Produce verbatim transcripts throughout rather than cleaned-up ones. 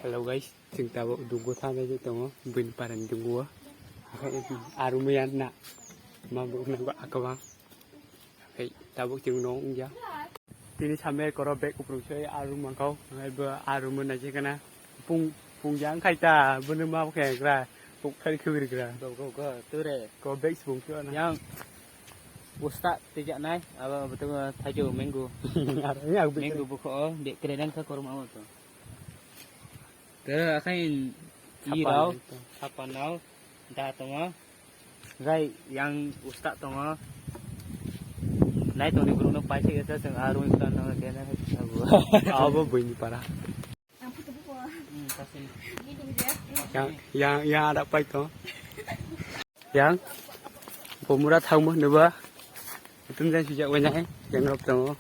Hello guys, chwng tabuk dungo thangwi tongo, buini parani dungo. Arumaya na, ma bo nangkha akaba. Hey, tabuk chwng nong ya. Tini sambe koro bag kuprung se arum mangkau, hai bo arum na je kana. Pung, pung jang khai ta, bono ma khe gra, pung khai khwir gra. Go, go, go, ture. Ko bag sibung se na. Yang usta tijak nai, aba betul thaju mango. Ar, ini aku mango bukho, de keren kha korum amo to. Tei akhain sapan irao, nai to. Sapan rao, da tongo. Jai yang usta tongo. Nai tongni borokno paisa kesa chwng a rwngwi kwna tongo khe nai hai abo. Abo buini para. Hmm, kasini. Yang, yang, yang ada pai to. Yang, bomura thangmo neba. Itum jan sijak wanya, yang rok tongo.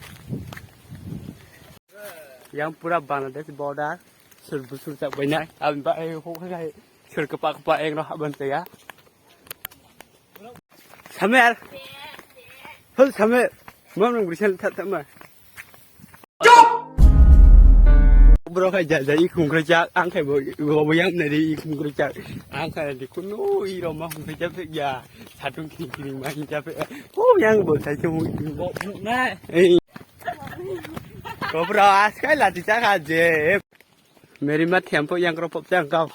Yang pura Bangladesh border. Sur busur chak bainai. Aboni bagwi huk hai hai. Sur kwpak kwpak ekno habban chaya. Samer. Hol Samer. Mam nang brisal that that ma. Chup! Bro khai ja ja i khungkrai chak ang khai bo bo yang nari i khungkrai chak. Ang khai di kunu i ro ma khungkrai chak ya. Satung kini kini ma hin chak. Ko yang bo sai chung. Bo nai. Ei. Ko bro as khai lati chak ha je. Meri ma thempo yang kro pop chang kau.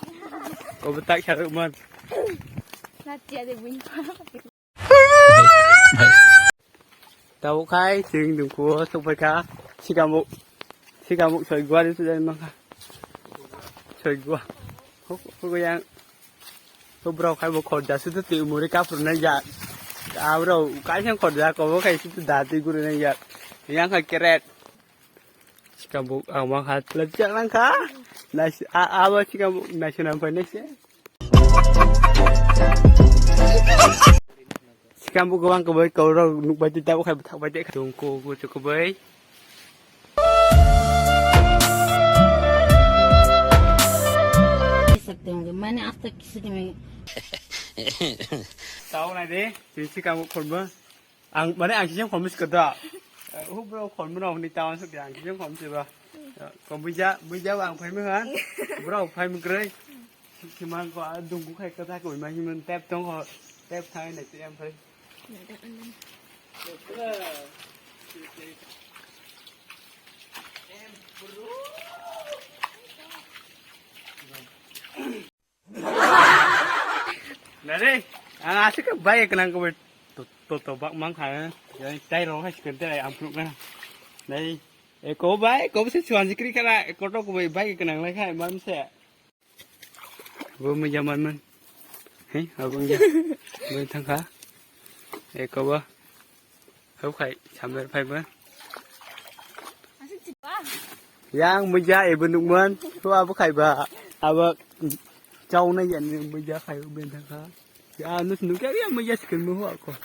Ko betak saruk man. Natia de buin. Tau khai sing dungku sokpai kha. Sikamuk. Sikamuk soi gua ni sujai mangkha. Soi gua. Huk, huk yang. Huk brau khai bo khorja sutu ti muri kapur na ya. Abrau kai sang khorja ko bo khai sutu dati guru na ya. Yang khai keret. Sikambuk ang mang hat lajak nang kha. Nais-, a-, abo sikambuk naisonam pai naise. Sikambuk gowang koboi kaurok nukbai twi tabuk hai bwthak bai tei kha. Tungku kuchu koboi. Mane asta kisu kami. Tau nai de, twi sikambuk khorma. Ang, mane ang kising khom sika da. Eh, hu bro khom no ni tawan suk ang kising khom siba. Ko buja, buja ang phai mega. Bro phai mega. Kimang ko dung ku khai ka ta ko ma himan tep tong ko. Tep thai na ti am phai. Nare, ang asik bai kenang ko to to to bak mang kha. Ya tai ro hai sekian tai ang pruk na. Nai, e ko bai, ko se chuan jikri kala, ko to ko bai bai kenang lai khai mam se. Bo mu jaman man. He, abang ja. Bo thang kha. E ko ba. Hau khai, samer phai ba. Yang muja ebo nukman, hau abo khai ba. Abo chauna yan muja khai ben thang kha. Ya nus nuk ya muja skin mu hau ko.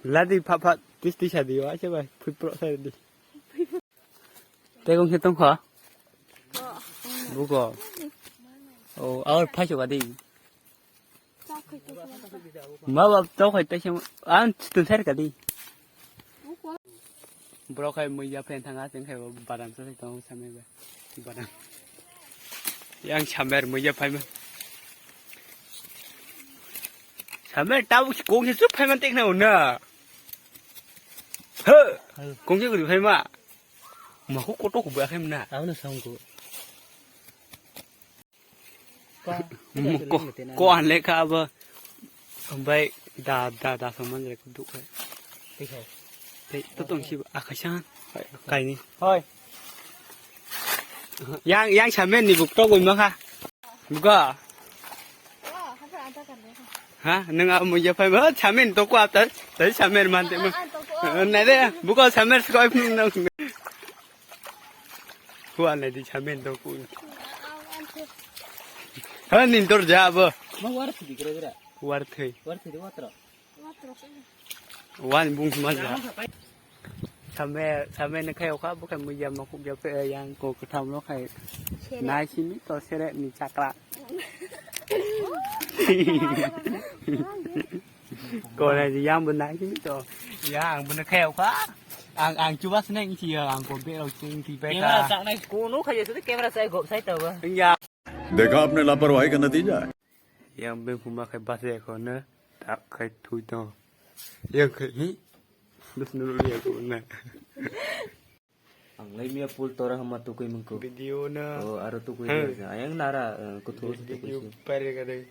Ladi pha pha tis tis adi wa se bai, phui pro sa di. Tei kong khe tong kha? Buko. O, aor phai chuka di. Ma ba tau khai tei se ang tun ser ka di. Bro khai muya phen thanga teng khai badam sa tong samai ba. Badam. Yang samer muya phai ma. Samer tau kong se chup phai man tek na una. He. Kong se guri phai ma. Ma ko koto ko ba khai na. Abo no song ko. Ko, ko an le kha ba. Bai da, da, da saman le duk khai. Tei to tong si akasan. Kaini. Hoi. Yang, yang samen ni buk to goi ma kha. Buka. Ha, nang a muya phai ba samen to ko ata, tai samen man te ma. Nai de, buka samen skoi phun nang. Hua nai di chamen to ku. Ha nin tor ja bo. Ma war thidi gira gira. War thei. War thidi watra. Wan bung man ja. Chamen, chamen ne khai okha bo khai muya ma khuk ja pe yang ko ktham no khai. Nai simi to sere ni chakra. Ko nai di yang bo nai simi to. Yang bo ne khai okha. Ang, ang chuba sneng si ya, ang ko be rok sing ti bai camera ta. Chaknai kono khaje se camera sai gop sai ta ba. Ya. देखा आपने लापरवाही का नतीजा है। Yang be huma khai base ko na, tak khai thui to. Yang khai ni. Dus nulu ya ko na. Ang lai mia pul tora hama tukui mengko. Video na. Oh, aro tukui. Ayang nara, eh, kuthu video tukui si. Pare ka dai.